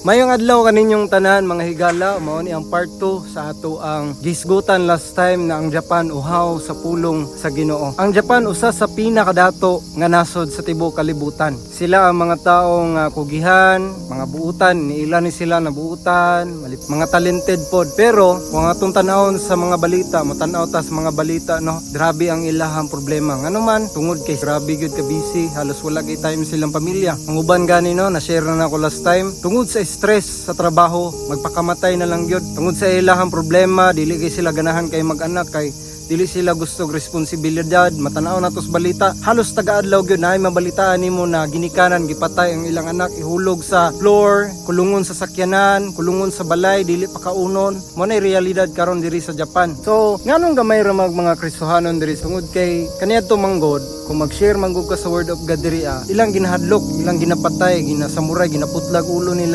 Mayong adlaw kaninyong tanan, mga higala. Mao ni ang part 2 sa ato ang gisgutan last time na ang Japan uhaw sa pulong sa Ginoo. Ang Japan, usa sa pinakadato nga nasod sa tibuok kalibutan. Sila ang mga taong kugihan, mga buutan, niila ni sila na buutan, mga talented pod. Pero kung atong tanawon sa mga balita, motanaw ta sa mga balita, no, grabe ang ilahang problema. Ngano man, tungod kay grabe gyud ka busy, halos wala kay time silang pamilya. Ang uban gani, no, na-share na nako last time, tungod sa stress sa trabaho, magpakamatay na lang gyud. Tungod sa ilahang problema, dili kay sila ganahan kay mag-anak kay dili sila gusto og responsibilidad. Matanaw na sa balita, halos taga-adlaw gyud naay mabalitaan nimo na ginikanan gipatay ang ilang anak, ihulog sa floor, kulungon sa sakyanan, kulungon sa balay, dili pa kaunon. Mao na realidad karon diri sa Japan. So nganong gamay ra mag mga Kristohanon diri? Tungod kay kaniadto manggod, kung mag-share manggod ka sa word of God diri, ilang ginahadlok, ilang ginapatay, ginasamuray, ginaputlag ulo nila.